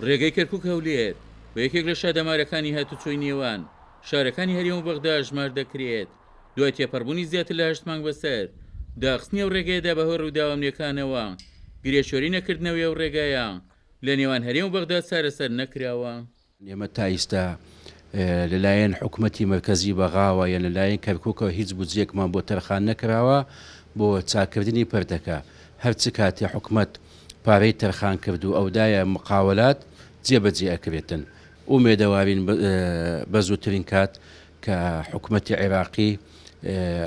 ڕێگەی کەرکوک-هەولێر بە یەکێک لە شادەمارەکانی هاتوچۆی نێوان شارەکانی هەرێم و بەغدا ئەژمار دەکرێت، دوای تێپەڕبوونی زیاتر لە هەشت مانگ بەسەر داخستنی ئەو ڕێگەیەدا بەهۆی ڕووداوە ئەمنییەکانەوە، گرێچۆری نەکردنەوەی ئەو ڕێگایە لە نێوان هەرێم و بەغدا چارەسەر نەکراوە. ئێمە تا ئیستا لەلایەن حکومەتی مەرکەزی بەغاوە یان لەلایەن کەرکوکەوە هیچ بودجەیەکمان بۆ تەرخان نەکراوە بۆ چاککردنی پردەکە. هەر چ کاتێ حکومەت پارەی تەرخان کرد و ئەودایە مقاوەلات جێ بەجێ ئەکرێتن. ئومێدەوارین بە زووترین کات کە حکومەتی عێراقی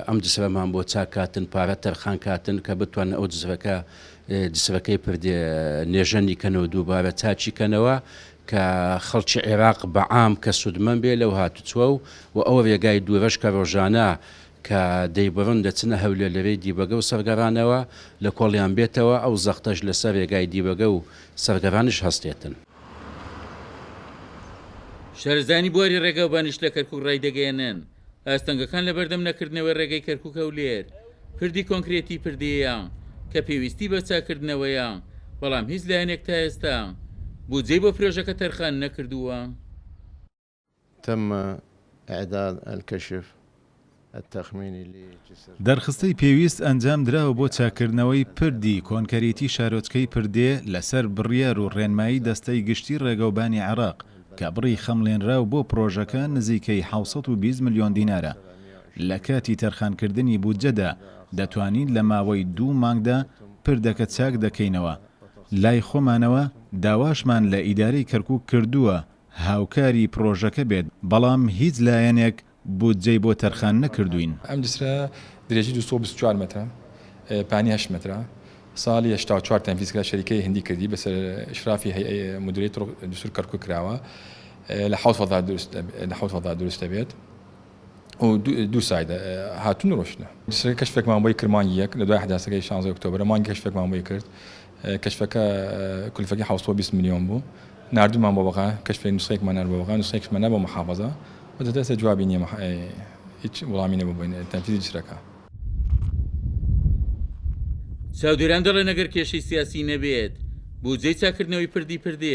ئەم جسرەمان بۆ چاک کاتن پارە تەرخان کاتن کە بتوانن ئەو جسرەکە جسرەکەی پردێ نێژەنی کەنەوە دووبارە چاکی کەنەوە کە خەڵکی عێراق بە عام کە سوودمەند بێ لەو هاتوچوە و و ئەو رێگای دوورەش کە رۆژانە کە دەیبڕن دەچنە هەولێر لە رێی دیبەگە و سەرگەڕانەوە لە کۆڵیان بێتەوە ئەو زەختەش لەسەر رێگای دیبەگە و سەرگەڕانیش هەستێتن. شارەزایانی بواری ڕێگاوبانیش لە کەرکوک ڕایدەگەیەنن، ئاستەنگەکان لەبەردەم نەکردنەوەی ڕێگەی کەرکوک-هەولێر، پردی کۆنکرێتی پردێیە کە پێویستی بە چاککردنەوەیە، بەڵام هیچ لایەنێک تا ئێستا بودجەی بۆ پرۆژەکە تەرخان نەکردووە. تم اعداد الکشف التخمینی لجسر. دەرخستەی پێویست ئەنجام دراوە بۆ چاککردنەوەی پردی کۆنکەریتی شارۆچکەی پردێ لەسەر بڕیار و ڕێنمایی دەستەی گشتی ڕێگەوبانی عێراق کە بڕی خەمڵێنراو بۆ پڕۆژەکە نزیکەی 720 ملیۆن دینارە. لە کاتی تەرخانکردنی بودجەدا دەتوانین لە ماوەی دوو مانگدا پردەکە چاک دەکەینەوە. لای خۆمانەوە داواشمان لە ئیدارەی کەرکوک کردووە هاوکاری پڕۆژەکە بێت، بەڵام هیچ لایەنێک بودجەی بۆ تەرخان نەکردووین. ئەم جسرە درێژی 224 مەترە، پانی هەشت مەترە، ساڵی 84 تەنفیز کرا، شەریکەی هندی کردی بەسەر ئیشرافی هەیئەی مدیریەی طرق جسور کەرکوک کراوە، لە حەوت فەزا دروست لە حەوت فەزا دروست دەبێت و دوو سایدە هاتوون و ڕۆشتنە. جسرەکە کەشفێکمان بۆی کرد مانگی یەک لە دوای ئەحداسەکەی شانزەی ئۆکتۆبەرە مانگی کەشفێکمان بۆی کرد کەشفەکە کولفەکەی 720 ملیۆن بوو. ناردوومان بۆ بەغا کەشفێک نوسخەیەکمان نارد بۆ بەغا نوسخەیەکشمان نارد بۆ محافەزە بەس هەتا ئێستا جوابی نییە هیچ وەڵامی نەبوو بۆ تەنفیزی جسرەکە. چاودێران دەڵێن ئەگەر کێشەی سیاسی نەبێت بودجەی چاککردنەوەی پردی پردێ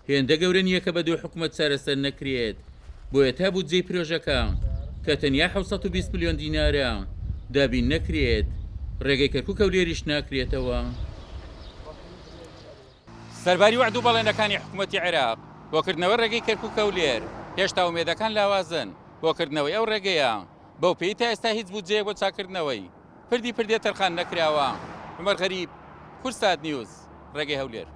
هێندە گەورە نییە کە بە دوو حکومەت چارەسەر نەکرێت، بۆیە تا بودجەی پرۆژەکە کە تەنیا 720 ملیۆن دینارە دابین نەکرێت ڕێگەی کەرکوک-هەولێریش ناکرێتەوە. سەرباری وەعد و بەڵێنەکانی حکومەتی عێراق بۆ کردنەوەی ڕێگەی کەرکوک-هەولێر، هێشتا ئومێدەکان لاوازن بۆ کردنەوەی ئەو ڕێگەیە، بەو پێیەی تا ئێستا هیچ بودجەیەک بۆ چاککردنەوەی پردی پردێ تەرخان نەکراوە. عومەر غەریب، کوردسات نیوز، ڕێگەی هەولێر.